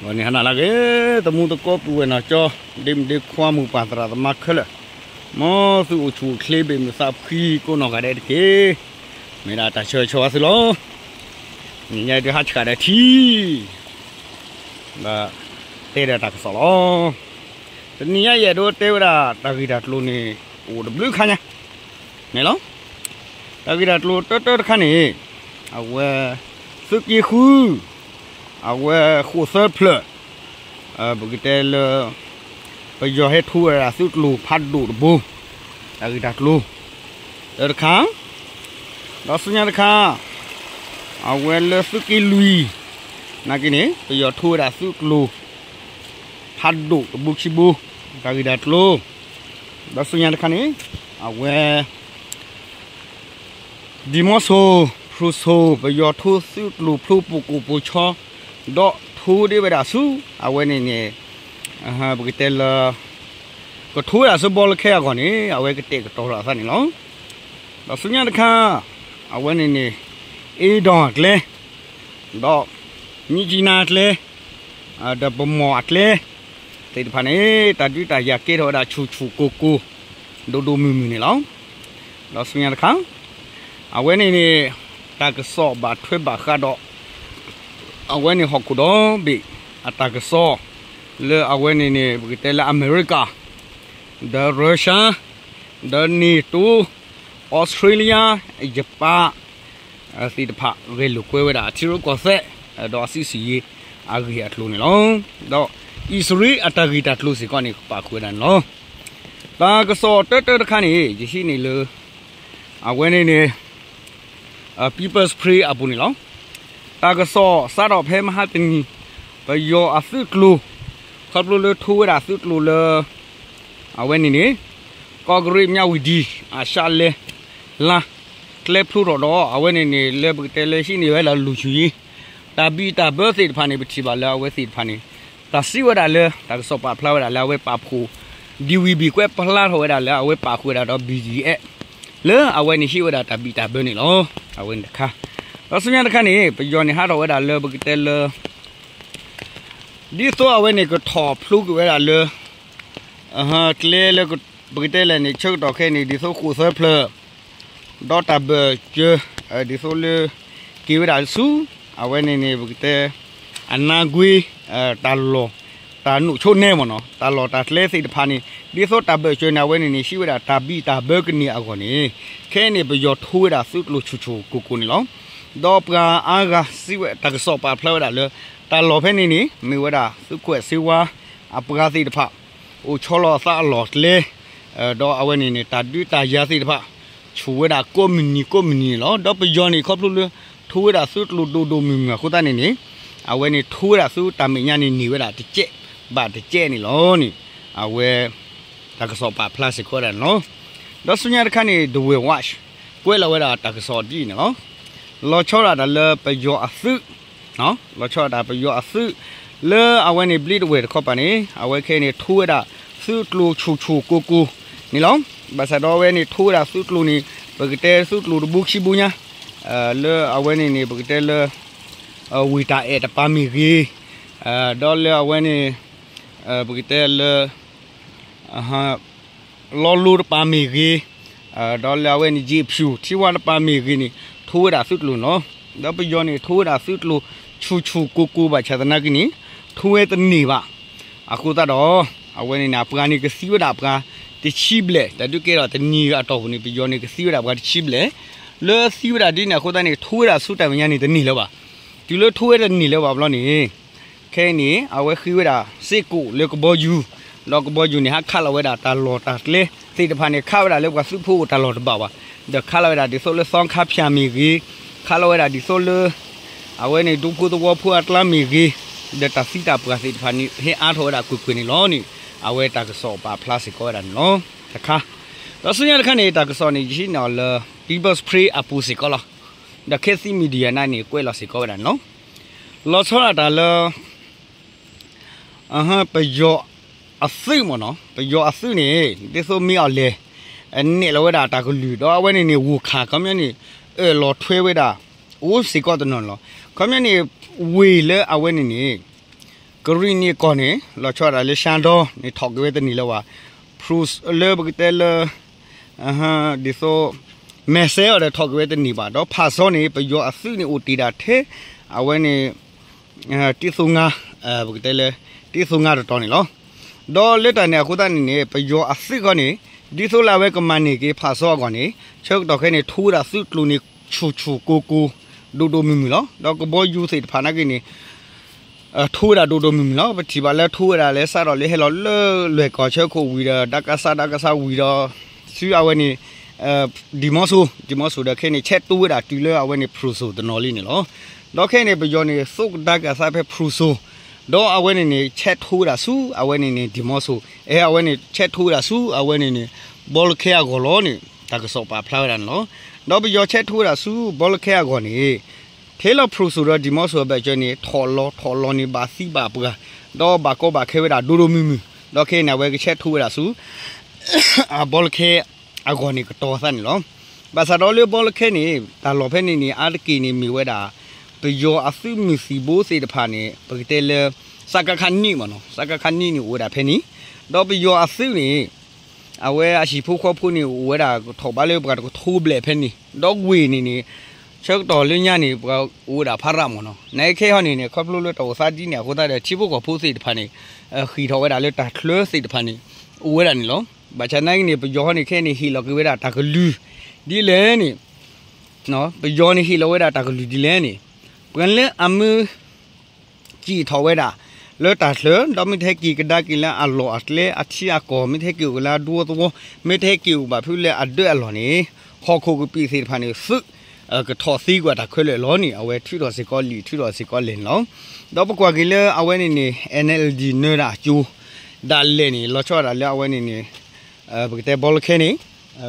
ဂီၤန့ၣ်ဟါနၤလၢအဂ့ၤ, သမူသကိးပုၢ်ဝဲၢ်နီၢ်ကၠီ, ဒ့မုၣ်ဒ့ခွါ မိၢ်ပၢ်သရၣ်သမါခဲလၢာ်, မ်သုအိၣ်ဆူၣ်အိၣ်ချ့ ဘၣ်မုာ်သးဖှံကိးနီၢ်ဂၤဒဲးတက့ၢ်. မ့ၢ်ဒၣ်တၢ်ဆၢဂ့ၤဆၢဝါသုလီၤ. နံၤညါအံၤဒုးဟါဆှဲးဒီးထံ ဒီးတဲဒီးတၢ်ကစီၣ်လီၤ. တနံၤညါအံၤဒုးတဲဝဲဒၣ် တၢ်ဂ့ၢ်တၢ်ကျိၤန့ၣ် အိၣ်တဘျုးခါညါန့ၣ်လီၤ. တၢ်ဂ့ၢ်တၢ်ကျိၤတၢတၢတခါန့ၣ်, အဝဲ သုးက့ဃု အဝဲဃိးသၢဖျၢၣ်, ပကတဲလၢ ပယီၤဟဲထိဝဲဒၣ်သုးကျိၤဖးဒိၣ်တဘိ, တၢ်ဂ့ၢ်တၢ်ကျိၤ တၢတခါ, ဒီးဆူညါတခါ အဝဲလၢသုးက့လွံၢ် နာ်က့န့ၣ် ပယီၤထိဝဲဒၣ်သုးကျိၤ ဖးဒိၣ်တဘိခံဘိ, တၢ်ဂ့ၢ်တၢ်ကျိၤ, ဒီးဆူညါတခါန့ၣ် အဝဲ ဒံၣ်မီဆိၣ် ဖရူဆိၣ် ပယီၤထိသုးကျိၤဖျိပိာ်ကိာ်ပိာ်ဆီ, ဒီးထိဒ့ဝဲဒၣ်ဆူ အဝဲန့ၣ်န့ၣ် ပကတဲလၢ ကထိဝဲဒၣ်ဆူဘီလၢခဲအဂီၢ်န့ၣ် အဝဲကတဲာ်ကတီၤထီၣ်အသးန့ၣ်လီၤ. ဒီးဆူညါတခါ အဝဲန့ၣ်န့ၣ် အ့ဒီၣ်အကျဲ ဒီး မြစ်ကြီးနားအကျဲ, ဒီးဗန်းမော်အကျဲ သ့ၣ်တဖၣ်န့ၣ် တၢ်ဒုးတၢ်ယၤကဲထီၣ်ဝဲဒၣ်ဆူၣ်ဆူၣ်ကိၢ်ကိၢ် ဒိၣ်ဒိၣ်မုၢ်မုၢ်န့ၣ်လီၤ. ဒီးဆူညါတခါ အဝဲန့ၣ်န့ၣ် တၢ်ကစီၣ်ဘၣ်ထွဲဘၣ်ဃးဒီး အဝဲန့ၣ်ဟီၣ်ခိၣ်ဒီဘ့ၣ် အတၢ်ကစီၣ် လၢအဝဲန့ၣ်န့ၣ် ပကတဲလၢအမဲရကၤ ဒီးရၢၡါ ဒီး NATO, အီစထြ့လယါ, ယပၣ် သ့ၣ်တဖၣ် ဂဲၤလိာ်ကွဲဝဲဒၣ်အထံရူၢ်ကီၢ်သဲး ဒီးအစုစံးယ့အဂ့ၢ်အကျိၤန့ၣ်လီၤ. ဒီးအံၣ်စရ့လးအတၢ်ဂ့ၢ်တၢ်ကျိၤစ့ၢ်ကီးန့ၣ် ကပာ်ဃုာ်ဝဲဒၣ်န့ၣ်လီၤ. တၢ်ကစီၣ်တၢတၢတခါန့ၣ် ယဟံးန့ၢ်လၢ အဝဲန့ၣ်န့ၣ် People's Spring အပူၤန့ၣ်လီၤ. တၢ်ကစီၣ်စးထီၣ်ဖဲမဟါတနံၤ ပယီၤအသုးကျိၤ ခီဖျိလၢထိဝဲဒၣ်သုးကျိၤလၢ အဝဲန့ၣ်န့ၣ် ကီၢ်ကရ့ၣ် မြဝတီ အရှေ့လမ်း ကျဲဖျိထီၣ်ဒီး အဝဲန့ၣ်န့ၣ် လၢပကတဲလၢဟံးန့ၢ်ဝဲလၢ လူၣ်ဆူၣ်ယံၤ တၢ်ဘံၣ်တၢ်ဘၢသ့ၣ်တဖၣ်န့ၣ် ပထံၣ်ဘၣ်လၢအဝဲသ့ၣ်တဖၣ်န့ၣ် တၢ်စံးဝဲဒၣ်လၢ တၢ်ကစီၣ်ပာ်ဖျါဝဲဒၣ်လၢအဝဲပာ်ဖှိၣ် DVB ကွဲးဖျါထီၣ်ဝဲဒၣ်လၢအဝဲပာ်ဃုာ်ဝဲဒၣ်ဒီး BGF လၢအဝဲန့ၣ်ဟံးဝဲဒၣ်တၢ်ဘံၣ်တၢ်ဘၢန့ၣ်လီၤ. အဝဲန့ၣ်တခါ ဒီးဆူညါတခါန့ၣ် ပယီၤန့ၣ်ဟးထီၣ်ဝဲဒၣ်လၢပကတဲလၢ ဒ်သိးအဝဲန့ၣ်ကထီၣ်ဖျိကွံာ်ဝဲဒၣ်လၢ ကျဲလၢ ပကတဲလဲၣ်န့ၣ် ဆၢကတီၢ်ခဲအံၤန့ၣ် ဒ်သိးဃိးသၢဖျၢၣ် ဒီးတၢ်ဘၢၣ်စၢၤ ဒ်သိးလၢ က့ၤဝဲဒၣ်ဆူ အဝဲန့ၣ်န့ၣ် ပကတဲ အနါကွ့ တၢ်လီၢ် တၢ်နိၣ်ဆိနဲမ့ၢ်နီၤ တၢ်လီၢ်တၢ်ကျဲသ့ၣ်တဖၣ်န့ၣ် ဒ်သိးတၢ်ဘၢၣ်စၢၤန့ၣ် အဝဲန့ၣ်န့ၣ် ဟံးဝဲဒၣ်တၢ်ဘံၣ်တၢ်ဘၢကန့ၢ်အဂီၢ်န့ၣ် ခဲအံၤန့ၣ် ပယီၤထိဝဲဒၣ်သုးကျိၤဆူၣ်ဆူၣ်ကိၢ်ကိၢ်န့ၣ်လီၤ. ဒီးပှၤအါဂၤစံးဝဲတၢ်ကစီၣ်ပာ်ဖျါဝဲဒၣ်လၢ တၢ်လီၢ်ဖဲန့ၣ်န့ၣ် မ့ၢ်ဝဲဒၣ်သုးခွဲးစ့ဝါ အပှၤသ့ၣ်တဖၣ် အိၣ်ဆီလီၤအသးအလီၢ်ကျဲ ဒီးအဝဲန့ၣ်န့ၣ် တၢ်ဒုးတၢ်ယၤသ့ၣ်တဖၣ် ဆူၣ်ဝဲဒၣ်ကိးမုၢ်နံၤကိးမုၢ်နံၤန့ၣ်လီၤ. ဒီးပယီၤန့ၣ် ခီဖျိလၢ ထိဝဲဒၣ်သုးကျိၤဒိၣ်ဒိၣ်မုၢ်မုၢ်အဃိသတးန့ၣ်န့ၣ် အဝဲန့ၣ်ထိဝဲဒၣ်သုးတၢ်မဲာ်ညါန့ၣ်န့ၢ်ဝဲဒၣ်တကဲးဘၣ်တကဲးန့ၣ်လီၤန့ၣ် အဝဲ တၢ်ကစီၣ်ပာ်ဖျါစ့ၢ်ကီးဝဲဒၣ်န့ၣ်လီၤ. ဒီးဆူညါတခါန့ၣ် The World Watch ကွဲးလီၤဝဲဒၣ်တၢ်ကစီၣ်ဒ်အံၤန့ၣ်လီၤ. လီၤဆီဒၣ်တၢ်လၢပယီၤအသုး လီၤဆီဒၣ်တၢ်ပယီၤအသုး လၢအဝဲန့ၣ်ဘျ့တဝဲၢ်တခီပၤန့ၣ် အဝဲခဲအံၤန့ၣ် ထိဝဲဒၣ်သုးကျိၤဆူၣ်ဆူၣ်ကိၢ်ကိၢ်န့ၣ်လီၤ. ဘၣ်ဆၣ်ဒီးအဝဲန့ၣ်ထိဝဲဒၣ်သုးကျိၤန့ၣ် ပကတဲသုးကျိၤတဘိခံဘိညါ လၢအဝဲန့ၣ်န့ၣ် ပကတဲလၢ ဝ့ၢ်တၢ်အဲၣ်တပၤမ့ၢ်ဂ့ၤ, ဒီးလၢအဝဲန့ၣ် ပကတဲလၢ လီလိတပၤမ့ၢ်ဂ့ၤ, ဒီးလၢအဝဲန့ၣ် ယ့ၣ်ဖၠူၣ်ထံဝါတပၤမ့ၢ်ဂ့ၤန့ၣ် ထိဝဲဒၣ်သုးကျိၤန့ၣ်လီၤ. ဒီးပယီၤန့ၣ် ထိဝဲဒၣ်သုးကျိၤဆူၣ်ဆူၣ်ကိၢ်ကိၢ်ဘၣ်ဆၣ်သနာ်က့န့ၣ် ထိဝဲတန့ၢ်ဘၣ်. အဃိသတးဒီး အဝဲန့ၣ်န့ၣ် အပှၤန့ၣ်ကသံဝဲဒၣ်ပှၤတဆံဘျဲၣ်, တၢ်ဒုးကဲထီၣ်တနံၤအတီၢ်ပူၤန့ၣ် ပယီၤန့ၣ်ကသံဝဲဒၣ်ပှၤတဆံဘျဲၣ်, လၢသံဝဲဒၣ်ဒ်န့ၣ်အဃိသတးန့ၣ် ထိဝဲဒၣ်ဆူတၢ်မဲာ်ညါန့ၣ်တန့ၢ်လၢၤဘၣ်. တုၤလၢထိဝဲတန့ၢ်လၢၤဘၣ်ဘျီန့ၣ် ခဲအံၤန့ၣ် အဝဲဃ့ဝဲဒၣ်စ့ၢ်ကီးလၢကဘီယူၤ, ဒီးကဘီယူၤန့ၣ်ဟးခးလီၤဝဲဒၣ်တၢ်လီၢ်တၢ်ကျဲသ့ၣ်တဖၣ်န့ၣ် ခးဝဲဒၣ်လၢပှၤသုးဖိအိၣ်တၢ်လီၢ်တဘၣ်ဘၣ်, ဒီးခးလီၤဝဲဒၣ်ဒ်သိးလၢသီခါဖၠၣ်မ့ၢ်ဂ့ၤ, ခးလီၤဝဲဒၣ်ဒ်သိးလၢ အဝဲန့ၣ်ဒူဖိသဝီဖိအကျါမ့ၢ်ဂ့ၤ, ဒီးတၢ်သံတၢ်ပှၢ်သ့ၣ်တဖၣ်န့ၣ် ဟဲအါထီၣ်ဝဲဒၣ်ကွ့ၢ်ကွ့ၢ်န့ၣ်လီၤန့ၣ် အဝဲတၢ်ကစီၣ်ပာ်ဖျါစ့ၢ်ကီးဝဲဒၣ်န့ၣ်လီၤ. တခါ ဒီးဆူညါတခါန့ၣ် တၢ်ကစီၣ်န့ၣ် ယဟံးန့ၢ်အီၤလၢ People's Spring အပူၤစ့ၢ်ကီးလီၤ. ဒီး Khit Thit Media န့ၣ် ကွဲးလီၤစ့ၢ်ကီးဝဲဒၣ်န့ၣ်လီၤ. လီၤဆီဒၣ်တၢ်လၢ ပယီၤအသုးမ့ၢ်နီၤ, ပယီၤအသုးန့ၣ် ဒ်သိးမ့ၢ်အီၤလဲၣ် နဲၣ်လီၤဝဲဒၣ်တၢ်ကလုၢ် ဒီးအဝဲန့ၣ်န့ၣ် ဂိၢ်ခါ ခီပညီန့ၣ် အၢၣ်လီၤထွဲဝဲဒၣ် အိၣ်စ့ၢ်ကီးတနီၤန့ၣ်လီၤ. ခီပညီန့ၣ် ဝ့ၢ်လၢအဝဲန့ၣ်န့ၣ် ကရံၣ်နံၣ်ကီၢ်န့ၣ် လီၤဆီဒၣ်တၢ်လၢ ရှမ်းတော န့ၣ် ထီၣ်က့ၤဝဲတန့ၢ်လၢၤဘၣ်. ဖရူး လၢပကတဲလၢ ဒ်သိး မဲာ်ဆဲအီၤဒီး ထီၣ်က့ၤဝဲတန့ၢ်ဘၣ်. ဒီးဖၣ်စီန့ၣ် ပယီၤအသုးန့ၣ်အိၣ်တ့ၢ်ဒၣ်ထဲ အဝဲန့ၣ် တံသိငါ ပကတဲလၢ တံသိငါတတီၤန့ၣ်လီၤ. ဒီးလၢတၢ်န့ၣ်အဃိသတးန့ၣ်န့ၣ် ပယီၤအသုးခီန့ၣ် ဒ်သိးလၢအဝဲကမၤန့ၢ်က့ၤဖၣ်စီအဂီၢ်န့ၣ် ဆၢကတီၢ်ခဲအံၤန့ၣ် ထိဝဲဒၣ်သုးကျိၤန့ၣ် ဆူၣ်ဆူၣ်ကိၢ်ကိၢ် ဒိၣ်ဒိၣ်မုၢ်မုၢ်လီၤ. ဒီးကဘီယူၤသ့ၣ်တဖၣ်နာ်က့န့ၣ် ထိဝဲဒၣ်ဒိၣ်ဒိၣ်မုၢ်မုၢ်လီၤ. ပထံၣ်ဘၣ်လၢထိဝဲဒၣ်လၢစးထီၣ်လၢဟဲလီၤလၢလွဲၢ်ကီၢ်ဆၢခိၣ်ဝံၤဒီး ဒါကးစး ဒါကးစးဝံၤဒီး ဆူအဝဲန့ၣ် ဒံၣ်မီဆိ ဒံၣ်မီဆိဒီးခဲအံၤန့ၣ် ဆဲးထိဝဲဒၣ်တုၤလၢအဝဲန့ၣ် ဖရူးစိၤတနီၤလံန့ၣ်လီၤ. ဒီးခဲအံၤန့ၣ် ပယီၤန့ၣ် သိကဒါက့ၤအသးဖဲဖရူးစိၤ ဒီးအဝဲန့ၣ်န့ၣ် ဆဲးထိဝဲဒၣ်ဆူ အဝဲန့ၣ်န့ၣ် ဒံၣ်မီဆိ အဲ အဝဲန့ၣ် ဆဲးထိဝဲဒၣ်ဆူ အဝဲန့ၣ်န့ၣ် ဘီလၢခဲအဂီၢ်လီၤန့ၣ် တၢ်ကစီၣ်ပာ်ဖျါဝဲဒၣ်န့ၣ်လီၤ. ဒီးပယီၤဆဲးထိဝဲဒၣ်ဆူ ဘီလၢခဲအဂီၢ်န့ၣ် ထဲလီၤဖရူးစိၤဒီးဒံၣ်မီဆိအဘၢၣ်စၢၤန့ၣ် ထီၣ်လီၤထီၣ်လီၤန့ၣ် ဘၣ်သံဘၣ်ပှၢ် ဒီးဘၣ်ကီဘၣ်ခဲဝဲဒၣ်ဒိၣ်ဒိၣ်မုၢ်မုၢ် ဒီးခဲအံၤန့ၣ် အဝဲကဆဲးထိဝဲဒၣ်ဆူ အဘီလၢခဲအဂီၢ်န့ၣ်ကတီၤသးန့ၣ်လီၤ. ဘၣ်ဆၣ်ဒီးလၢဘီလၢခဲန့ၣ် တၢ်လီၢ်ဖဲန့ၣ်န့ၣ် အါတက့ၢ်န့ၣ်မ့ၢ်ဝဲဒၣ် ပယီၤအသုးမုၢ်သံၣ်ဘိသ့ၣ်တဖၣ်န့ၣ် ပကတဲလၢ စကခ နံၣ်မ့ၢ်နီၤ စကခ နံၣ်န့ၣ်အိၣ်ဝဲဒၣ်ဖဲန့ၣ် ဒီးပယီၤအသုးန့ၣ် အဝဲအဟံၣ်ဖိဃီဖိန့ၣ် အိၣ်ဝဲဒၣ်ကထီၣ်ဘးလၢပှၤတကထိဘျဲၣ်ဖဲန့ၣ် ဒီးဝ့ၢ်န့ၣ်န့ၣ် ဆၢကတီၢ်လၢညါန့ၣ် ပှၤအိၣ်ဝဲဒၣ်ဖးရၣ်မ့ၢ်နီၤ နခဲဟီန့ၣ်န့ၣ် ခီဖျိလၢတၢ်အိၣ်သးဒ်န့ၣ်အဃိသတးဒီး ထံဖိကီၢ်ဖိသ့ၣ်တဖၣ်န့ၣ် ဃ့ၢ်ထီၣ်ဝဲဒၣ်လၢတၢ်ချၢသ့ၣ်တဖၣ်န့ၣ် အိၣ်ဝဲဒၣ်န့ၣ်လီၤ. ဘၣ်ဆၣ်နာ်က့န့ၣ် ပယီၤဟီန့ၣ် ခဲအံၤန့ၣ် ဟ့ၣ်လီၤက့ၤဝဲဒၣ်တၢ်ကလုၢ် ဒ်လဲၣ်န့ၣ် ပယီၤန့ၣ်ဟ့ၣ်လီၤဝဲဒၣ်တၢ်ကလုၢ်ဒ်လဲၣ်န့ၣ် ပှၤလၢအမ့ၢ် စံၣ်ထီၣ်ဝဲဒၣ် လၢတၢ်ချၢ ဒီးမ့ၢ်တဟဲက့ၤကဒါက့ၤလၢအလီၢ်အကျဲအထံအကီၢ် မ့ၢ်တဟဲက့ၤအိၣ်က့ၤလၢဒူသဝီ မ့ၢ်တဟဲက့ၤအိၣ်ဘၣ်ဖုလၢအဒၢးအလီၢ်န့ၣ် ဟီၣ်ခိၣ်ကပံာ်သ့ၣ်တဖၣ်န့ၣ် သုး ကထီၣ်သံကွံာ်တၢ်ခဲလၢာ်လီၤန့ၣ် အဝဲထုးထီၣ်စ့ၢ်ကီးလံာ်ထုးထီၣ်စ့ၢ်ကီးလဲၢ်န့ၣ်လီၤ. ဒီးပကွၢ်က့ၤလၢအဝဲန့ၣ်န့ၣ် NLD နၢၤတၢ်အကၠိ ဒၣ်လဲာ်န့ၣ် လီၤဆီဒၣ်တၢ်လၢအဝဲန့ၣ်န့ၣ် ပကတဲဘီလၢခဲန့ၣ်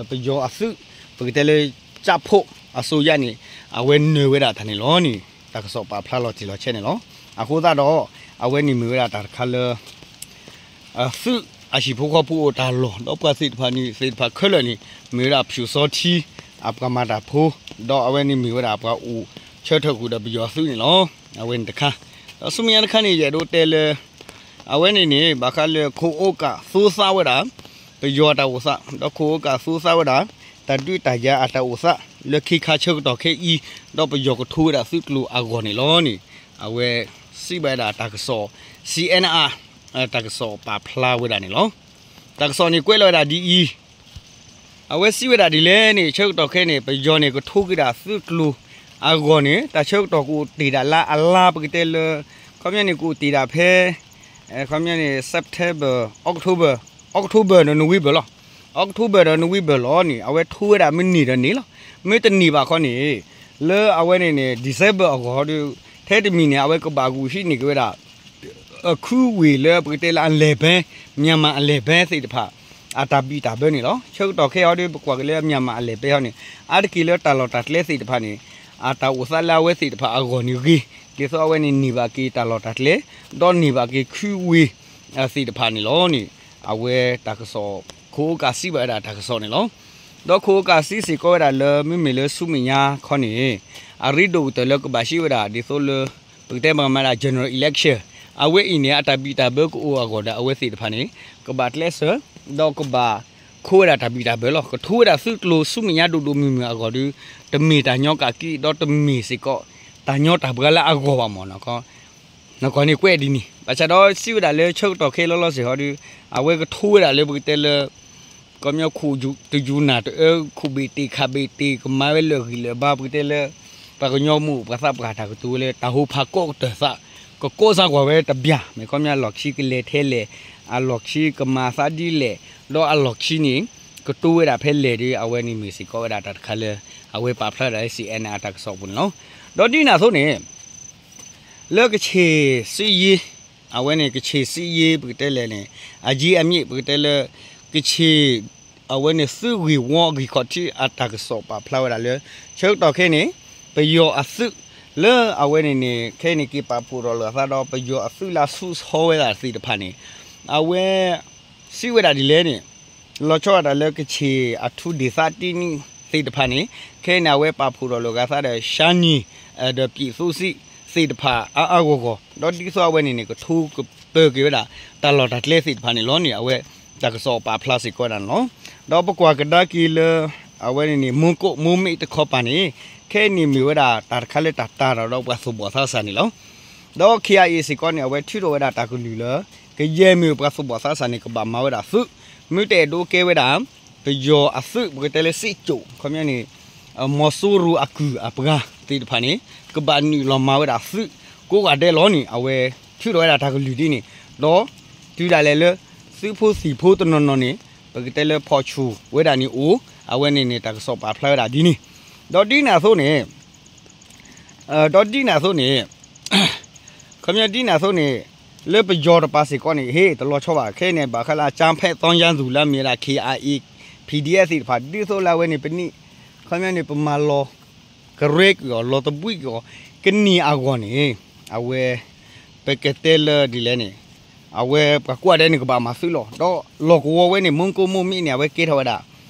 ပယီၤအသုး ပကတဲလၢ ကၠၣ်ဖိၣ်အစိယါန့ၣ် အဝဲနၢၤဝဲဒၣ်တၢ်န့ၣ်လီၤန့ၣ် တၢ်ကစီၣ်ပာ်ဖျါလီၤတံၢ်လီၤဆဲးန့ၣ်လီၤ. အဃိသတးဒီး အဝဲန့ၣ်မ့ၢ်ဝဲဒၣ်တၢ်တခါလၢ သုးအဟံၣ်ဖိဃီဖိအိၣ်တၢ်လီၢ် ဒီးပှၤသ့ၣ်တဖၣ်န့ၣ် သ့ၣ်တဖၣ်ခဲလၢာ်န့ၣ် မ့ၢ်ဝဲဒၣ်ဖၠူၣ်စီထံ အပှၤမၤတၢ်ဖိ ဒီးအဝဲန့ၣ်မ့ၢ်ဝဲဒၣ်ပှၤအိၣ်ဆၢထၢၣ်ကွံာ်ဒီးပယီၤသုးန့ၣ်လီၤ. အဝဲန့ၣ်တခါ ဒီးဆူမဲာ်ညါတခါန့ၣ် ယအဲၣ်ဒိးတဲလၢ အဝဲန့ၣ်န့ၣ် ဘၣ်ဃးလၢခိၣ်အိကၣ်သိသးဝဲဒၣ် ပယီၤအတၢ်အိၣ်သး ဒီးခိၣ်အိကၣ်သိသးဝဲဒၣ် တၢ်ဒုးတၢ်ယၤအတၢ်အိၣ်သး လၢခ့ခါဆၢကတီၢ်ခဲအံၤ ဒီးပယီၤကထိဝဲဒၣ်သုးကျိၤအဂီၢ်န့ၣ်လီၤန့ၣ် အဝဲစံးဘၣ်ဝဲဒၣ်တၢ်ကစီၣ် CNR တၢ်ကစီၣ်ပာ်ဖျါဝဲဒၣ်န့ၣ်လီၤ. တၢ်ကစီၣ်န့ၣ်ကွဲးလီၤဝဲဒၣ်ဒ်အံၤ အဝဲစံးဝဲဒၣ်ဒ်လဲၣ်န့ၣ် ဆၢကတီၢ်ခဲအံၤန့ၣ် ပယီၤန့ၣ် ကထိက့ၤဒၣ်သုးကျိၤအဂီၢ်န့ၣ် တၢ်ဆၢကတီၢ်ကအိၣ်တ့ၢ်ဒၣ်လၢအလါပကတဲလၢ ခီပညီန့ၣ် ကအိၣ်တ့ၢ်ဒၣ်ဖဲ ခီပညီန့ၣ် September October October ဒီး November လီၤ. October ဒီး November လီၤန့ၣ် အဝဲထိဝဲဒၣ်မ့ၢ်န့ၢ်ဒီးန့ၢ်လီၤ. မ့ၢ်တန့ၢ်ဘၣ်ခီန့ၣ် လၢအဝဲန့ၣ်န့ၣ် December အဂီၢ်ဒီး ထဲတမံၤန့ၣ် အဝဲကဘၣ်ဂုာ်ဟံးန့ၢ်က့ၤဝဲဒၣ် ခုဝ့ၢ်လၢပကတဲလၢအလဲၤဘဲ မြန်မာ့အလဲၤဘဲသ့ၣ်တဖၣ် အတၢ်ဘံၣ်တၢ်ဘၢန့ၣ်လီၤ. ဆၢကတီၢ်ခဲအံၤဒီး ပကွၢ်က့ၤလၢ မြန်မာ့အလဲၤဘဲဟီန့ၣ် အါတက့ၢ်လၢတၢ်လီၢ်တၢ်ကျဲသ့ၣ်တဖၣ်န့ၣ် အတၢ်အိၣ်သးလၢအဝဲသ့ၣ်တဖၣ်အဂီၢ်န့ၣ်ဂ့ၤ ဒ်သိးအဝဲန့ၣ်န့ၢ်ဘၣ်က့ၤတၢ်လီၢ်တၢ်ကျဲ ဒီးန့ၢ်ဘၣ်က့ၤခုဝ့ၢ်သ့ၣ်တဖၣ်န့ၣ်လီၤန့ၣ် အဝဲတၢ်ကစီၣ် ခိၣ်အိကၣ်စံးဘၣ်ဝဲဒၣ်တၢ်ကစီၣ်န့ၣ်လီၤ. ဒီးခိၣ်အိကၣ်စံးစ့ၢ်ကီးဝဲဒၣ်လၢ မ့မ့ၢ်လၢဆူမဲာ်ညါခီန့ၣ် အရ့ဒိၣ်ကတၢၢ်လၢကဘၣ်ဟံးဝဲဒၣ် ဒ်သိးလၢ ပကတဲမ့ၢ်မးဒၣ် general election အဝဲအံၤန့ၣ် အတၢ်ဘံၣ်တၢ်ဘၢကအိၣ်အဂီၢ်ဒီး အဝဲသ့ၣ်တဖၣ်န့ၣ် ကဘၣ်ကျဲးစၢး ဒီးကဘၣ်ခိးဝဲဒၣ်တၢ်ဘံၣ်တၢ်ဘၢလီၤ. ကထိဝဲဒၣ်သုးကျိၤဆူမဲာ်ညါဒိၣ်ဒိၣ်မုၢ်မုၢ်အဂီၢ်ဒီး တမ့ၢ်တၢ်ညီကၣ်က့ ဒီးတမ့ၢ်စ့ၢ်ကီး တၢ်ညီတၢ်ဘှါလၢအဂီၢ်ဘၣ်မ့ၢ်နီၤ. နကွၢ်န့ၣ်ကွဲးဒ်န့ၣ် ဘၣ်ဆၣ်ဒီးစံးဝဲဒၣ်လၢဆၢကတီၢ်ခဲလီၤလီၤစ့ၢ်ဟီဒီး အဝဲကထိဝဲဒၣ်လၢပကတဲလၢ ကီပညီခိၣ်တယူၤနၢ်တအၢ ခိၣ်ဘ့ၣ်တ့ၢ်ခးဘ့ၣ်တ့ၢ် ကမၤဝဲလၢာ်ဂံၢ်လၢာ်ဘါ ပကတဲလၢ ပှၤကညီမ့ၢ်ပှၤသးပှၢ်တၢ်ကတိၤဝဲလၢ တၢ်ဟိဖးကိးကတၢၢ်သး ကကိးစၢ်ကွၢ်ဝဲတဘျီ မ့ၢ်ခီပညီအလီၢ်ခံကလဲၤထဲလဲၣ် အလီၢ်ခံကမၤသးဒ်လဲၣ် ဒီးအလီၢ်ခံန့ၣ် ကတိၤဝဲဒၣ်ဖဲလဲၣ်ဒီး အဝဲန့ၣ်မ့ၢ်စ့ၢ်ကီးဝဲဒၣ်တၢ်တခါလၢ အဝဲပာ်ဖျါဝဲဒၣ်လၢ စီအ့ၣ်အဲၣ်အဲၣ် အတၢ်ကစီၣ်ပူၤန့ၣ်လီၤ. ဒီးဒ်န့ၣ်အသိးန့ၣ် လၢကဆ့ၣ်စံယ့ အဝဲန့ၣ် ကဆ့ၣ်စံယ့ ပကတဲလဲၣ်န့ၣ် အယ့အမြစ် ပကတဲလၢ ကဆ့ၣ် အဝဲန့ၣ်သုးဂ့ၢ်ဝီဂံၢ်ခီၣ်ထံးအတၢ်ကစီၣ်ပာ်ဖျါဝဲဒၣ်လၢ ဆၢကတီၢ်ခဲအံၤန့ၣ် ပယီၤအသုး လၢအဝဲန့ၣ်န့ၣ် ခဲအံၤန့ၣ် က့ၤပာ်ဖှိၣ်ထီၣ်လိာ်အသးဒီး ပယီၤအသုးလၢအဆူၣ်ဆီဝဲဒၣ်သ့ၣ်တဖၣ်န့ၣ် အဝဲ စံးဝဲဒၣ်ဒ်လဲၣ်န့ၣ် လီၤဆီဒၣ်တၢ်လၢကဆ့ၣ်အထူဒေသတစ်န့ၣ်သ့ၣ်တဖၣ်န့ၣ် ခဲအံၤန့ၣ် အဝဲပာ်ဖှိၣ်ထီၣ်လိာ်အသးဒီး ရှမ်းနီ ဒီးပြည်သူ့စစ် သ့ၣ်တဖၣ်အါအါဂီၢ်ဂီၢ် ဒီးဒ်သိးအဝဲန့ၣ်န့ၣ် ကထိကပၢၤက့ၤဝဲဒၣ် တၢ်လီၢ်တၢ်ကျဲသ့ၣ်တဖၣ်န့ၣ်လီၤန့ၣ် အဝဲတၢ်ကစီၣ်ပာ်ဖျါစ့ၢ်ကီးဝဲဒၣ်န့ၣ်လီၤ. ဒီးပကွၢ်ကဒါက့ၤလၢ အဝဲန့ၣ်န့ၣ် မူကိၣ်မူမ့ၣ်တခီပၤန့ၣ် ခဲအံၤန့ၣ်မ့ၢ်ဝဲဒၣ်တၢ်တခါလၢတၢ်တၤတၢ်ဒီးပှၤသူၣ်ဘီၣ်သးစၢ်န့ၣ်လီၤ. ဒီး ခ့ၣ်အါအ့ၣ် စ့ၢ်ကီးန့ၣ် အဝဲထုးထီၣ်ဝဲဒၣ်တၢ်ကလုၢ်လၢ ကယဲၢ်မ့ၢ်ပှၤသူၣ်ဘီၣ်သးစၢ်န့ၣ် ကဘၣ်မၤဝဲဒၣ်သုး, မ့ၢ်တအဲၣ်ဒိးကဲဝဲဒၣ် ပယီၤအသုး ပကတဲလၢစ့ၣ်ကၠိၣ် ခီပညီန့ၣ် မီၤစိရိၤအကုၢ်အပှၤသ့ၣ်တဖၣ်န့ၣ် ကဘၣ်နုာ်လီၤမၤဝဲဒၣ်သုး ကိးဂၤဒဲးလီၤန့ၣ် အဝဲထုးထီၣ်ဝဲဒၣ်တၢ်ကလုၢ်ဒ်န့ၣ်, ဒီးတုၤဒၣ်လဲာ်လၢ သုးဖိသံၣ်ဖိတနီၤနီၤန့ၣ် ပကတဲလၢဖီၣ်ဆူၣ်ဝဲဒၣ်န့ၣ်အိၣ်, အဝဲန့ၣ်န့ၣ် တၢ်ကစီၣ်ပာ်ဖျါဝဲဒၣ်ဒ်န့ၣ်, ဒီးဒ်န့ၣ်အသိးန့ၣ် ဒီးဒ်န့ၣ်အသိးန့ၣ် ခီပညီဒ်န့ၣ်အသိးန့ၣ် လၢပယီၤတပၤစ့ၢ်ကီးန့ၣ် ဟ့ၣ်တလီၤဆီဘၣ်, ခဲအံၤန့ၣ် ဘၣ်ဃးလၢအကၠါဖဲးသီယါသူၣ်လၢအမ့ၢ်ဝဲဒၣ် ခ့ၣ်အါအ့ၣ် PDF သ့ၣ်တဖၣ် ဒ်သိးလၢအဝဲန့ၣ် ပနံၣ် ခီပညီန့ၣ် ပမၤလီၤကရဲကွံာ်အီၤ လီၤသဘှံးကွံာ်အီၤ ကန့ၢ်အဂီၢ်န့ၣ် အဝဲ ပကတဲလၢဒ်လဲၣ်န့ၣ် အဝဲပှၤကိးဂၤဒဲးန့ၣ် ကဘၣ်မၤသုးလီၤ. ဒီးလီၢ်ကဝီၤဝဲန့ၣ် မူကိၣ်မူမ့ၣ်န့ၣ် အဝဲကဲထီၣ်ဝဲဒၣ်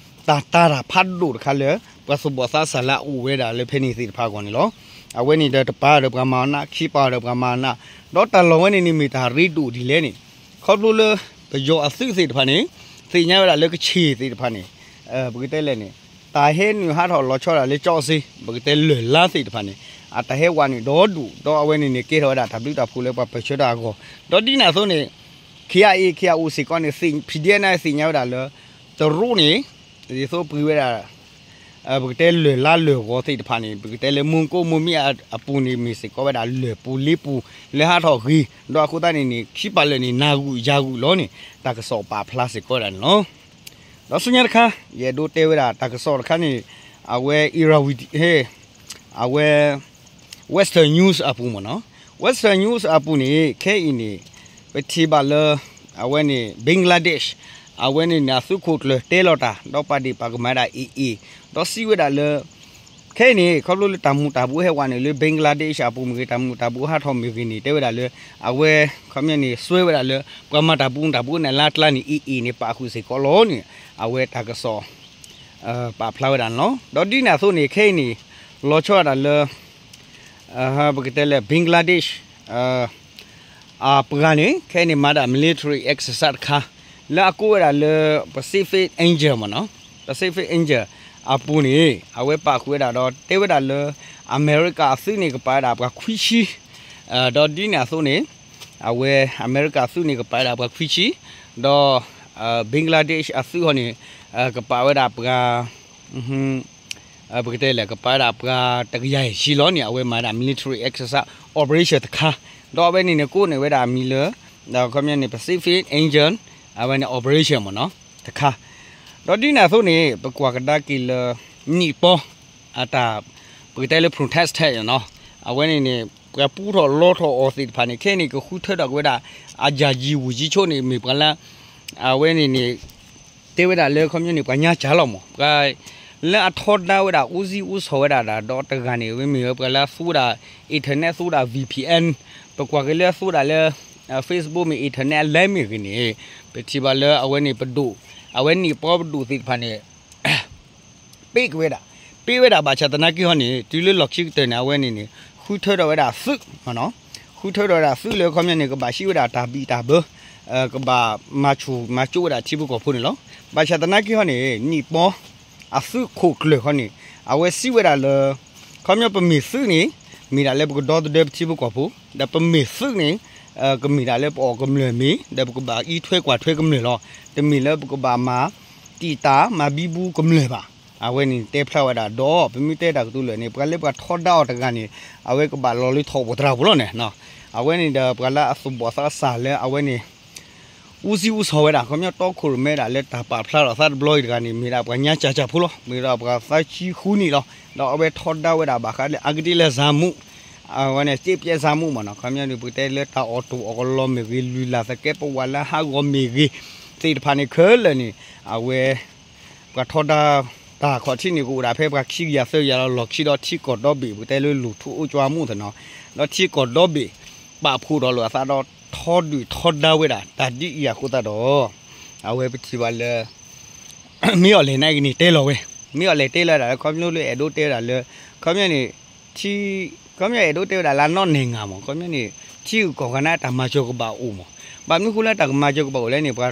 တၢ်တၤတၢ်ဖးဒိၣ်တခါလၢ ပှၤသူၣ်ဘီၣ်သးစၢ်လၢအအိၣ်ဝဲဒၣ်လၢဖဲန့ၣ်သ့ၣ်တဖၣ်အဂီၢ်န့ၣ်လီၤ. အဝဲန့ၣ်ဒီးတပၤဒီးပှၤမၤအီၤနး ခံပၤဒီးပှၤမၤအီၤနး, ဒီးတၢ်လီၢ်ဝဲန့ၣ်န့ၣ်မ့ၢ်တၢ်ရ့ဒိၣ်ဒ်လဲၣ်န့ၣ် ခီဖျိလၢ ပယီၤအသုးသ့ၣ်တဖၣ်န့ၣ် သ့ၣ်ညါဝဲဒၣ်လၢကခ့ၣ်သ့ၣ်တဖၣ်န့ၣ် ပကတဲလဲၣ်န့ၣ် တၢ်ဟဲနုာ်ဟးထီၣ်လီၤဆီဒၣ်လၢကၠီစ့ ပကတဲလၢၢ်လါသ့ၣ်တဖၣ်န့ၣ် အတၢ်ဟဲဝးနုာ်ဒီဒူၣ် ဒီးအဝဲန့ၣ်န့ၣ် ကဲထီၣ်ဝဲဒၣ်တၢ်ဘျုးတၢ်ဖှိၣ်လၢပှၤပၢၢ်ဆၢတၢ်အဂီၢ်, ဒီးဒ်န့ၣ်အသိးန့ၣ် ခ့ၣ်အါအ့ၣ် ခ့ၣ်အါအူ စ့ၢ်ကီးန့ၣ် PDF န့ၣ်သ့ၣ်ညါဝဲဒၣ်လၢ တရူးန့ၣ် ဒ်သိးပှ့ၤဝဲဒၣ် ပကတဲလၢၢ်လါလၢၢ်ဂီၤသ့ၣ်တဖၣ်န့ၣ် ပကတဲလၢမူကိၣ်မူမ့ၣ်အပူၤန့ၣ် မ့ၢ်စ့ၢ်ကီးဝဲဒၣ်လၢၢ်ပူၤလ့ပူၤ လၢဟးထီၣ်ဂ့ၤ ဒီးအဃိသတးန့ၣ်န့ၣ် ခံပာ်လၢာ်န့ၣ် နၢ်ဂုာ်ယၢ်ဂုာ်လီၤန့ၣ် တၢ်ကစီၣ်ပာ်ဖျါစ့ၢ်ကီးဝဲဒၣ်န့ၣ်လီၤ. ဒီးဆူညါတခါ ယအဲၣ်ဒိးတဲဝဲဒၣ်တၢ်ကစီၣ်တခါန့ၣ် အဝဲ Irrawaddy အဝဲ Western News အပူၤမ့ၢ်နီၤ, Western News အပူၤန့ၣ် ခဲအံၤန့ၣ် ပထံၣ်ဘၣ်လၢ အဝဲန့ၣ် Bangladesh အဝဲန့ၣ်န့ၣ် အသုးခိၣ်ကျၢၢ်တဲလီၤတၢ် ဒီးပာ်ဒ့ၣ်ပာ်ကမၤဒၣ် AA ဒီးစံးဝဲဒၣ်လၢ ခဲအံၤန့ၣ် ခီဖျိလၢတၢ်မူၤတၢ်ဘှီးဟဲဝးနုာ်လၢ Bangladesh အပူၤမ့ၢ်ဂ့ၤ တၢ်မူၤတၢ်ဘှီးဟးထီၣ်မ့ၢ်ဂ့ၤန့ၣ် တဲဝဲဒၣ်လၢ အဝဲ ခီပညီန့ၣ် စွဲဝဲဒၣ်လၢ ပှၤမၤတၢ်မူၤတၢ်ဘှီးန့ၣ် လၢအကျါန့ၣ် AA န့ၣ် ပာ်ဃုာ်စ့ၢ်ကီးလီၤန့ၣ် အဝဲတၢ်ကစီၣ် ပာ်ဖျါဝဲဒၣ်န့ၣ်လီၤ. ဒီးဒ်န့ၣ်အသိးန့ၣ် ခဲအံၤန့ၣ် လီၤဆီဒၣ်တၢ်လၢ ပကတဲလၢ Bangladesh အပှၤန့ၣ် ခဲအံၤန့ၣ် မၤဒၣ် military exercise တခါ လၢအကိးဝဲဒၣ်လၢ Pacific Angel မ့ၢ်နီၤ, Pacific Angel အပူၤန့ၣ် အဝဲပာ်ဃုာ်ဝဲဒၣ်ဒီး တဲဝဲဒၣ်လၢ အမဲရကၤအသုးန့ၣ် ကပာ်ဝဲဒၣ်ပှၤခွံဆံ, ဒီးဒ်န့ၣ်အသိးန့ၣ် အဝဲ အမဲရကၤအသုးန့ၣ် ကပာ်ဝဲဒၣ်ပှၤခွံဆံ, ဒီး Bangladesh အသုးဟီန့ၣ် ကပာ်ဝဲဒၣ်ပှၤ ပကတဲလဲၣ် ကပာ်ဝဲဒၣ်ပှၤတကယၤယဲၢ်ဆံလီၤန့ၣ် အဝဲမၤဒၣ် military exercise operation တခါ, ဒီးအဝဲန့ၣ်န့ၣ် ကိးန့ၢ်ဝဲဒၣ်အမံၤလၢ ဒီးခီပညီန့ၣ် Pacific Angel အဝဲန့ၣ် operation မ့ၢ်နီၤ တခါ, ဒီးဒ်န့ၣ်အသိးန့ၣ် ပကွၢ်ကဒါက့ၤလၢ နံၣ်ပီ အတၢ် ပကတဲလၢ protest နီၤ, အဝဲန့ၣ်န့ၣ် ပှၤပူထီၣ်လီထီၣ်အီၤသ့ၣ်တဖၣ်န့ၣ် ခဲအံၤန့ၣ် ကဃုထၢထီၣ်က့ၤဝဲဒၣ် အယၤယံၤဝူၤယံၤဆိန့ၣ် မ့ၢ်ပှၤလၢ အဝဲန့ၣ်န့ၣ် တဲဝဲဒၣ်လၢခီပညီန့ၣ် ပှၤညါစၢ်လီၤမး, ပှၤလၢအထီဒါဝဲဒၣ် အူစံအူစီၤဝဲဒၣ်ဒီးတဂၤန့ၣ် မ့မ့ၢ်ဝဲပှၤလၢအသူဝဲဒၣ် internet သူဝဲဒၣ် VPN, ပကွၢ်က့ၤလၢအသူဝဲဒၣ်လၢ Facebook မ့ၢ် internet အလဲမ့ၢ်ဂ့ၤန့ၣ် ပထံၣ်ဘၣ်လၢအဝဲန့ၣ်ပဒိၣ်, အဝဲနံၣ်ပီပဒိၣ်သ့ၣ်တဖၣ်န့ၣ် ပ့ၢ်က့ၤဝဲဒၣ်, ပ့ၢ်ဝဲဒၣ်ဘၣ်ဆၣ်သနာ်က့ဟီန့ၣ် တုၤလၢလီၢ်ခံကတၢၢ်န့ၣ် အဝဲန့ၣ်န့ၣ် ဃုထၢထီၣ်ဝဲဒၣ်သုး, ဃုထၢထီၣ်ဝဲဒၣ်သုးလၢခီပညီန့ၣ် ကဘၣ်ဟံးဝဲဒၣ်တၢ်ဘံၣ်တၢ်ဘၢ, ကဘၣ်မၤဆူၣ်မၤကၠိဝဲဒၣ်ထံဖိကီၢ်ဖိန့ၣ်လီၤ. ဘၣ်ဆၣ်သနာ်က့ဟီန့ၣ် နံၣ်ပီ အသုးခိၣ်ကျၢၢ်ဟီန့ၣ် အဝဲစံးဝဲဒၣ်လၢ ခီပညီပမ့ၢ်သုးန့ၣ် မ့ၢ်ဒၣ်လၢပကဒီသဒၢပထံဖိကီၢ်ဖိ, ဒီးပမ့ၢ်သုးန့ၣ် ကမ့ၢ်ဒၣ်လၢပအီၣ်ကမျၢၢ်မ့ၢ် ဒီးပကဘၣ်အံးထွဲကွၢ်ထွဲကမျၢၢ်လီၤ. တမ့ၢ်လၢပကဘၣ်မၤတံာ်တာ်မၤဘံဘူကမျၢၢ်ဘၣ်. အဝဲန့ၣ်တဲဖျါဝဲဒၣ်ဒီး ပမ့ၢ်တဲတၢ်ကတိၤလၢာ်န့ၣ် ပှၤလၢပှၤထီဒါအီၤတဂၤန့ၣ် အဝဲကဘၣ်လီၤလၢထီၣ်ပှဲၤသရၣ်ပူၤလီၤန့ၣ်, အဝဲန့ၣ်ဒီးပှၤလၢအသူၣ်ဘီၣ်သးစၢ်လၢအဝဲန့ၣ် အူစံအူစီၤဝဲဒၣ် ခီပညီတီခိၣ်ရိၣ်မဲဒၣ်လၢတၢ်ပာ်ဖျါထီၣ်သးတဘျီအံၤတဂၤန့ၣ် မ့ၢ်ဒၣ်ပှၤညါစၢ်စၢ်ဖိလီၤ. မ့ၢ်ဒၣ်ပှၤသးဆံဃုနံၣ်လီၤ. ဒီးအဝဲထီဒါဝဲဒၣ်ဘၣ်ဃးလၢအကဒံလၢစၢ်မူး အဝဲန့ၣ် စ့ပျဲစၢ်မူးမ့ၢ်နီၤ, ခီပညီန့ၣ် ပကတဲလၢတၢ်အီၣ်တိၢ်အီၣ်ကလီမ့ၢ်ဂ့ၤ လုၢ်လၢ်သကဲးပဝးလၢဟးဂီၤမ့ၢ်ဂ့ၤ သ့ၣ်တဖၣ်န့ၣ်ခဲလၢာ်န့ၣ် အဝဲ ပှၤထီဒါ တၢ်ခီၣ်ထံးန့ၣ် ကအိၣ်ဒၣ်ဖဲပှၤခံကယၤသၢကယၤလီၤ. လီၢ်ခံဒီးထံကီၢ်ဒီဘ့ၣ် ပကတဲလၢလူၢ်ထူအိၣ်ကၠွါမူးသ့ၣ်နီၤ, ဒီးထံကီၢ်ဒီဘ့ၣ် ပာ်ဖှိၣ်ထီၣ်လိာ်အသးဒီးထီဒုၣ်ထီဒါဝဲဒၣ် တၢ်ဒ်အံၤအဃိသတးဒီး အဝဲပထံၣ်ဘၣ်လၢ မ့ၢ်အီၤလဲၣ်န့ၣ်ကန့ၣ်တဲလီၤဝဲ, မ့ၢ်အီၤလဲၣ်တဲလီၤဒၣ်လၢ ခီပညီလၢအဲၣ်ဒိးတဲဝဲဒၣ်လၢ ခီပညီန့ၣ် ထံ ခီပညီအဲၣ်ဒိးတဲဝဲဒၣ်လၢနီၢ်နဲၣ်ငါမး ခီပညီန့ၣ် ထံဂုၤကီၢ်ဂၤန့ၣ် တၢ်မၤစၢၤကဘၣ်အိၣ်မး, ဘၣ်မနုၤဃိလၢတၢ်ကမၤစၢၤကဘၣ်အိၣ်လဲၣ်န့ၣ် ပှၤ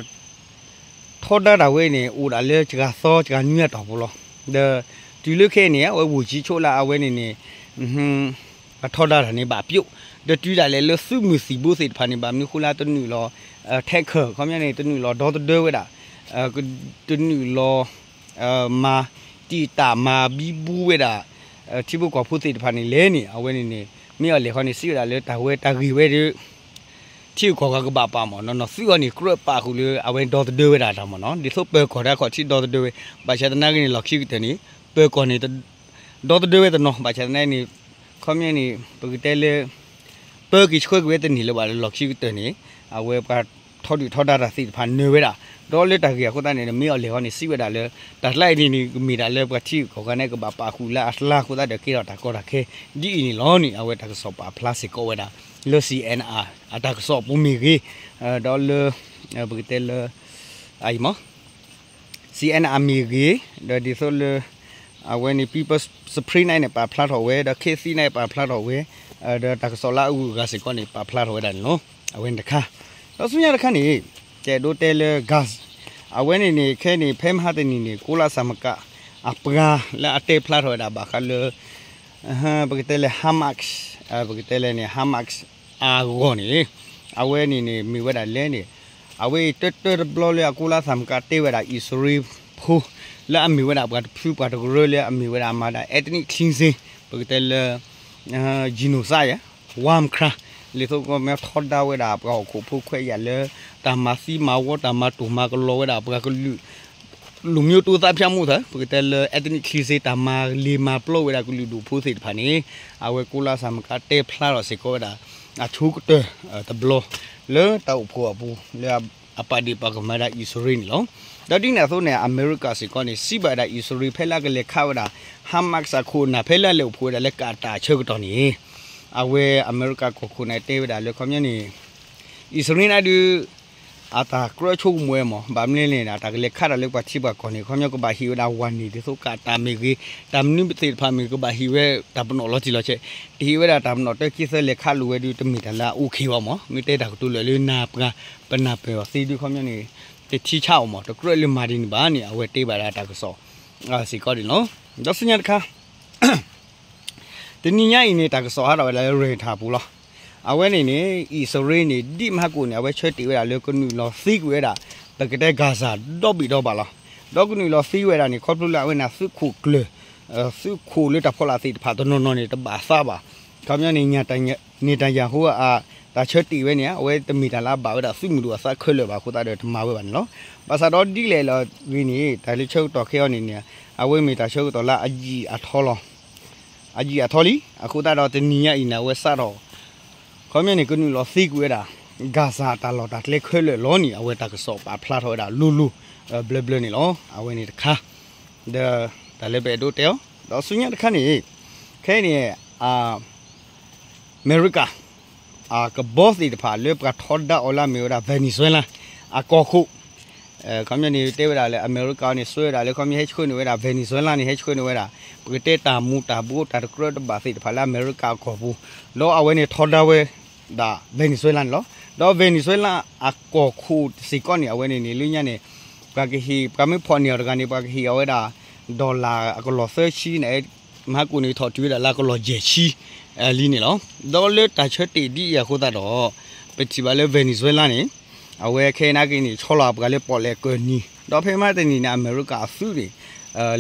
ထီဒါတၢ်ဝဲန့ၣ် အိၣ်ဒၣ်လၢစှၤသီစှၤနွံအတီၢ်ပူၤလီၤ. ဒီးတုၤလၢခဲအံၤန့ၣ် အဝဲဝူၤဆံဆိလၢအဝဲန့ၣ်န့ၣ် ပှၤထီဒါတၢ်န့ၣ်ဘၣ်ပျိး, ဒီးတုၤဒၣ်လဲာ်လၢသုးမုၢ်သံၣ်ဘိသ့ၣ်တဖၣ်န့ၣ် ဘၣ်မနုၤဃိလၢတနုာ်လီၤ tax ခၢၣ် ခီပညီန့ၣ် တနုာ်လီၤဒီသဒၢဝဲဒၣ် တနုာ်လီၤ မၤတံာ်တာ်မၤဘံဘူဝဲဒၣ် ထံဖိကီၢ်ဖိသ့ၣ်တဖၣ်န့ၣ်လဲၣ်န့ၣ် အဝဲန့ၣ်န့ၣ် မ့ၢ်အီၤလဲၣ်ဃီန့ၣ် စံးဝဲဒၣ်လၢတၢ်ဝဲတၢ်ဂ့ၢ်ဝဲဒီး ထံဂုၤကီၢ်ဂၤကဘၣ်ပာ်မးနီၤနီၤ သုးအီၤန့ၣ် ကြၢးပာ်ဃုာ်လၢအဝဲဒီသဒၢဝဲဒၣ်တၢ်မးနီၤ ဒ်သိးပၢၤကီၢ်တၢ်ခီၣ်ထံးဒီသဒၢဝဲ ဘၣ်ဆၣ်သနာ်က့န့ၣ် လီၢ်ခံကတၢၢ်န့ၣ် ပၢၤကီၢ်န့ၣ် ဒီသဒၢဝဲတနီၤ ဘၣ်ဆၣ်သနာ်က့န့ၣ် ခီပညီန့ၣ် ပကတဲလၢ ပၢက့ၤဆှၢက့ၤဝဲတန့ၢ်လၢၤဘၣ်လၢလီၢ်ခံကတၢၢ်န့ၣ် အဝဲပှၤထီဒုၣ်ထီဒါတၢ်သ့ၣ်တဖၣ်နၢၤဝဲဒၣ် ဒီးလၢတၢ်ဂ့ၢ်အဃိသတးန့ၣ် မ့ၢ်အီၤလဲၣ်ဃီန့ၣ် စံးဝဲဒၣ်လၢ တၢ်ကျါအံၤန့ၣ်န့ၣ် ကမ့ၢ်ဒၣ်လၢပှၤထံဂုၤကီၢ်ဂၤန့ၣ် ကဘၣ်ပာ်ဃုာ်လၢအကျါအဃိသတးဒီး ကဲထီၣ်တၢ်ကီတၢ်ခဲဒ်အံၤန့ၣ်လီၤန့ၣ် အဝဲတၢ်ကစီၣ်ပာ်ဖျါစ့ၢ်ကီးဝဲဒၣ် လၢ C N R အတၢ်ကစီၣ်အပူၤမ့ၢ်ဂ့ၤ ဒီးလၢ ပကတဲလၢ အမ C N R မ့ၢ်ဂ့ၤ ဒီးဒ်သိးလၢ အဝဲန့ၣ် People's Spring န့ၣ်န့ၣ် ပာ်ဖျါထီၣ်ဝဲ ဒီး K C န့ၣ် ပာ်ဖျါထီၣ်ဝဲ ဒီးတၢ်ကစီၣ်လၢအဂုၤအဂၤစ့ၢ်ကီးန့ၣ် ပာ်ဖျါထီၣ်ဝဲဒၣ်န့ၣ်လီၤ. အဝဲန့ၣ်တခါ ဒီးဆူညါတခါန့ၣ် ကအဲၣ်ဒိးတဲလၢ Gaza အဝဲန့ၣ်န့ၣ် ခဲအံၤန့ၣ် ဖဲမဟါတနံၤန့ၣ် ကိလးစၣ်မက အပှၤလၢအတဲဖျါထီၣ်ဝဲဒၣ်ဘၣ်ဃးလၢ ပကတဲလၢ Hamas ပကတဲလၢန့ၣ် Hamas အဂီၢ်န့ၣ် အဝဲန့ၣ်န့ၣ် မ့ၢ်ဝဲဒၣ်လဲၣ်န့ၣ် အဝဲအံၤတၢတၢတဘျီလၢအကိလးစၣ်မကတဲဝဲဒၣ် အံၣ်စရ့လးဖိ လၢအမ့ၢ်ဝဲဒၣ်ပှၤတဖုပှၤတကရၢလၢအမ့ၢ်ဝဲဒၣ်အမၤဒၣ် ethnic cleansing ပကတဲလၢ genocide ဝါမခရါ လံာ်သိးကီၢ်မ့ၢ်ထီဒါဝဲဒၣ်ပှၤဟီၣ်ခိၣ်ဖိခွဲးယာ်လၢ တၢ်မၤသံမၤဝီ တၢ်မၤတိၢ်မၤကလီဝဲဒၣ်ပှၤကလုာ် လူမျိုးတုံးသတ်ဖြတ်မှု သၢ ပကတဲလၢ ethnic cleansing တၢ်မၤလ့ၤမၤပျီဝဲဒၣ်ကလုာ်ဒူၣ်ဖိသ့ၣ်တဖၣ်န့ၣ် အဝဲကိလးစၣ်မကတဲဖျါထီၣ်စ့ၢ်ကီးဝဲဒၣ် အဆိကတၢၢ်တဘျီ လၢတၢ်အိၣ်ဖှိၣ်အပူၤ လၢအပာ်ဒ့ၣ်ပာ်ကမၣ်ဒၣ်အံၣ်စရ့လးန့ၣ်လီၤ. ဒီးဒ်န့ၣ်အသိးန့ၣ် အမဲရကၤစ့ၢ်ကီးန့ၣ် စံးဘၣ်ဝဲဒၣ်အံၣ်စရ့လး ဖဲလၢအကလဲၤခးဝဲဒၣ် Hamas အခိၣ်အနၢ် ဖဲလၢအလဲၤအိၣ်ဖှိၣ်ဝဲဒၣ်လၢ Qatar ဆၢကတီၢ်န့ၣ် အဝဲအမဲရကၤကီၢ်ခိၣ်န့ၣ်တဲဝဲဒၣ်လၢခီပညီန့ၣ် အံၣ်စရ့လးဒုး အတၢ်ကြၢးဆိကမိၣ်ဝဲမး ဘၣ်မနုၤလဲၣ်န့ၣ် တၢ်ကလဲၤခးတၢ်လၢပှၤထံပှၤကီၢ်န့ၣ် ခီပညီကဘၣ်ဟ့ၣ်ဝဲဒၣ်ဝၤန့ၣ် ဒ်သိး Qatar မ့ၢ်ဂ့ၤ တၢ်မနုၤသ့ၣ်တဖၣ်မ့ၢ်ဂ့ၤ ကဘၣ်ဟ့ၣ်ဝဲတၢ်ပနီၣ်လီၤတံၢ်လီၤဆဲး တဟ့ၣ်ဝဲဒၣ်တၢ်ပနီၣ်တၢ်ခံသၢလဲၤခးလိာ်ဝဲဒုး တမ့ၢ်တၢ်လၢအ okay ဘၣ်မး မ့ၢ်တဲတၢ်ကတိၤလၢာ်လၢနၢ်ပှၤ ပနၢ်ပၢၢ်အီၤသ့ဒုး ခီပညီန့ၣ် တထံဆးအီၤမး တကြၢးလၢမၤဒ်န့ၣ်ဘၣ်န့ၣ် အဝဲတဲဘၣ်ဒၣ်တၢ်ကစီၣ် စ့ၢ်ကီးန့ၣ်လီၤ. ဒီးဆူညါတခါ တနံၤညါအံၤန့ၣ် တၢ်ကစီၣ်ဟးထီၣ်ဝဲဒၣ်လၢ Reuters ပူၤလီၤ. အဝဲန့ၣ်န့ၣ် အံၣ်စရ့လးန့ၣ် ဒ်မဟါကိၣ်န့ၣ် အဝဲဆၢတဲာ်ဝဲဒၣ်လၢကနုာ်လီၤသ့ကွံာ်ဝဲဒၣ် ပကတဲ Gaza ဒီဘ့ၣ်ဒီဘၣ်လီၤ. ဒီးကနုာ်လီၤသ့ဝဲဒၣ်န့ၣ် ခီဖျိလၢအဝဲန့ၣ်သုးခိၣ်ကျၢၢ် သုးခိၣ်လၢတၢ်ဖီလာ်သ့ၣ်တဖၣ်တနီၤနီၤန့ၣ် တဘၣ်သးဘၣ်. ခီပညီန့ၣ် Netanyahu အတၢ်ဆၢတဲာ်ဝဲန့ၣ် အဝဲတမ့ၢ်တၢ်လၢအဘၣ်ဝဲဒၣ်သုးမုၢ်ဒိၣ်အသးခဲလၢာ်ဘၣ်အဃိသတးဒီးတမၤဝဲဘၣ်န့ၣ်လီၤ. ဘၣ်ဆၣ်ဒီးဒ်လဲၣ်လီၤဂ့ၤန့ၣ် တၢ်လၢဆၢကတီၢ်ခဲအံၤန့ၣ်န့ၣ် အဝဲမ့ၢ်တၢ်ဆၢကတီၢ်လၢအယံာ်အထီလီၤ. အယံာ်အထီလံ အဃိသတးဒီးတနံၤညါအံၤန့ၣ် အဝဲစးထီၣ် ခီပညီန့ၣ် ကနုာ်လီၤသ့ကွံာ်ဝဲဒၣ် Gaza အတၢ်လီၢ်တၢ်ကျဲခဲလၢာ်လီၤန့ၣ် အဝဲတၢ်ကစီၣ်ပာ်ဖျါထီၣ်ဝဲဒၣ်လိၤလိၤ ဘျၢဘျၢန့ၣ်လီၤ. အဝဲန့ၣ်တခါ ဒီးတၢ်လၢပအဲၣ်ဒိးတဲအီၤ ဒီးဆူညါတခါန့ၣ် ခဲအံၤန့ၣ် အမဲရကၤ အကဘီသ့ၣ်တဖၣ်လၢပှၤထီဒါအီၤလၢအမ့ၢ်ဝဲဒၣ် Venezuela အကီၢ်ခိၣ် ခီပညီန့ၣ် တဲဝဲဒၣ်လၢအမဲရကၤန့ၣ် စွဲဝဲဒၣ်လၢခီပညီဟဲဆှၢန့ၢ်ဝဲဒၣ် Venezuela န့ၣ် ဟဲဆှၢန့ၢ်ဝဲဒၣ် ပကတဲတၢ်မူၤတၢ်ဘှီးတၢ်တကြၢးတဘၣ်သ့ၣ်တဖၣ်လၢအမဲရကၤအကီၢ်ပူၤ ဒီးအဝဲန့ၣ်ထီဒါဝဲဒၣ် Venezuela န့ၣ်လီၤ. ဒီး Venezuela အကီၢ်ခိၣ်စ့ၢ်ကီးန့ၣ် အဝဲန့ၣ်န့ၣ် လၢညါန့ၣ် ပှၤကဟ့ၣ် ပှၤမ့ၢ်ဖီၣ်န့ၢ်အီၤတဂၤန့ၣ် ပှၤကဟ့ၣ်အီၤဝဲဒၣ် dollar အကလီၢ်သၢဆံန့ၣ် မဟါကိၣ်န့ၣ်ထီၣ်တုၤဝဲဒၣ်လၢအကလီၢ်ယဲၢ်ဆံ လံန့ၣ်လီၤ. ဒီးလၢတၢ်ဆၢတဲာ်ဒ်အံၤအဃိသတးဒီး ပထံၣ်ဘၣ်လၢ Venezuela န့ၣ် အဝဲခဲအံၤနာ်က့န့ၣ် ဆီလီၤပှၤလၢပီၣ်လဲၣ်ကၢၢ်နံၤ ဒီးဖဲမဟါတနံၤန့ၣ် အမဲရကၤအသုးန့ၣ်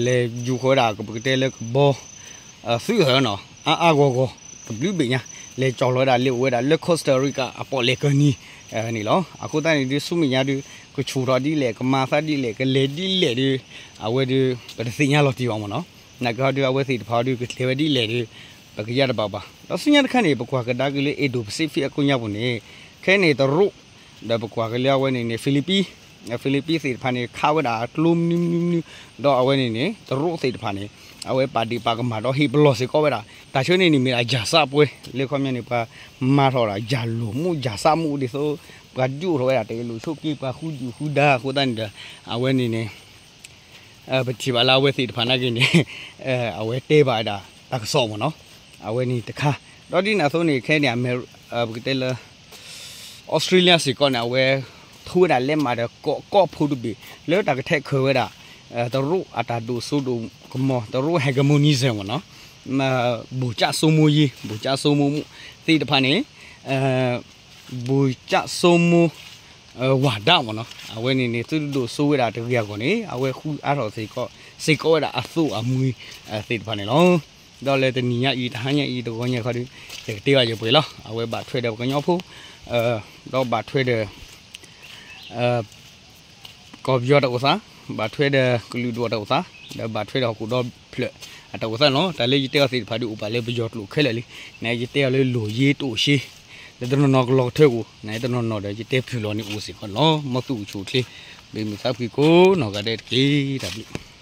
လဲၤယူၤဃီၤဝဲဒၣ် ပကတဲလၢကဘီ သုးအၢနီၤ အါအါဂီၢ်ဂီၢ် တဘျုးဘ့ၣ်ညါ လဲၤကၠီၣ်လီၤဝဲဒၣ်လၢအိၣ်ဝဲဒၣ်လၢ Costa Rica အပီၣ်လဲၣ်ကၢၢ်နံၤန့ၣ်လီၤ. အဃိသတးန့ၣ်ဒုး ဆူမဲာ်ညါဒုး ကဆူၣ်ထီၣ်ဒ်လဲၣ် ကမၤသးဒ်လဲၣ် ကလဲၤဒ်လဲၣ်ဒုး အဝဲဒုး ပတသ့ၣ်ညါလီၤတံၢ်ဘၣ်မ့ၢ်နီၤ. နာ်က့ဟီဒုး အဝဲသ့ၣ်တဖၣ်ဟီဒုး ကလဲၤဝဲဒ်လဲၣ်ဒုး ပကယါတဘၣ်ဘၣ်. ဒီးဆူညါတခါန့ၣ် ပကွၢ်ကဒါက့ၤလၢ Indo-Pacific အကိးညါပူၤန့ၣ် ခဲအံၤန့ၣ် တရူး ဒီးပကွၢ်က့ၤလၢအဝဲန့ၣ်န့ၣ် Philippines Philippines သ့ၣ်တဖၣ်န့ၣ် ခးဝဲဒၣ်အကျိမနုၤမနုၤမနုၤ ဒီးအဝဲန့ၣ်န့ၣ် တရူးသ့ၣ်တဖၣ်န့ၣ် အဝဲပာ်ဒ့ၣ်ပာ်ကမၣ်ဒီးဟ့ၣ်ပလီၢ်စ့ၢ်ကီးဝဲဒၣ် တၢ်ဆၢန့ၣ်န့ၣ်မ့ၢ်ဒၣ် ရာဇဝတ်ပွဲ လၢခီပညီန့ၣ် ပှၤမၤထီၣ်ဒၣ် ရာဇဝတ်မှု ရာဇဝတ်မှု ဒ်သိး ပှၤဒုးအိၣ်ထီၣ်ဝဲဒၣ်တၢ်အ့ၣ်လိာ်ဆိးက့ ပှၤဃုဒုၣ်ဃုဒါအဃိသတးန့ၣ်ဒီး အဝဲန့ၣ်န့ၣ် ပထံၣ်ဘၣ်လၢအဝဲသ့ၣ်တဖၣ်နာ်က့န့ၣ် အဝဲတဲဘၣ်ဝဲဒၣ်တၢ်ကစီၣ်မ့ၢ်နီၤ. အဝဲန့ၣ်တခါ ဒီးဒ်န့ၣ်အသိးန့ၣ် ခဲအံၤန့ၣ် အမဲရ ပကတဲလၢ အီစထြ့လယါစ့ၢ်ကီးန့ၣ် အဝဲ ထိဝဲဒၣ်လဲးမးဒီး ကီၢ် ကီၢ်ဖိတဘ့ၣ် လၢတၢ်ကထဲးခးဝဲဒၣ် တရူးအတၢ်ဒိၣ်စိဒိၣ်ကမီၤ တရူး hegemony မ့ၢ်နီၤ ဗိုလ်ချုပ်စိုးမိုးရေး ဗိုလ်ချုပ်စိုးမိုး သ့ၣ်တဖၣ်န့ၣ် ဗိုလ်ချုပ်စိုးမိုး ဝါဒ မ့ၢ်နီၤ အဝဲန့ၣ်န့ၣ် သုတဒိၣ်စိဝဲဒၣ်တဂ့ၤအဂီၢ်န့ၣ် အဝဲဃုအါထီၣ်စ့ၢ်ကီး စ့ၢ်ကီးဝဲဒၣ်အသိးအမှံ သ့ၣ်တဖၣ်န့ၣ်လီၤ. ဒီးလၢတနံၤညါအံၤ တဟါညါအံၤတဂီၤညါခီဒီး ယကတဲဘၣ်ယပှဲၤလီၤ. အဝဲဘၣ်ထွဲဒီးပှၤကညီဖိ ဒီးဘၣ်ထွဲဒီး ကီၢ်ပယီၤတၢ်အိၣ်သး, ဘၣ်ထွဲဒီးကလုာ်ဒူၣ်တၢ်အိၣ်သး, ဒီးဘၣ်ထွဲဒီးဟီၣ်ခိၣ်ဒီဖျၢၣ်အတၢ်အိၣ်သးန့ၣ်လီၤ. တၢ်လၢယတဲအီၤသ့ၣ်တဖၣ်ဒုးအိၣ်ပာ်လၢပယီၤကျိာ်ခဲလၢာ်လံ. နယတဲအီၤလၢ လိၣ်ရေးတအိၣ်ရှ့ လၢတနီၤနီၤကလီၤကထၢကအိၣ် နတနီၤနီၤဒီး ယတဲဖုၣ်လီၤန့ၣ်အိၣ်စ့ၢ်ကီးန့ၣ်လီၤ. မ်သုအိၣ်ဆူၣ်အိၣ်ချ့ ဘၣ်မုာ်သးဖှံကိးနီၢ်ဂၤဒဲးတက့ၢ်. တၢ်ဘျုး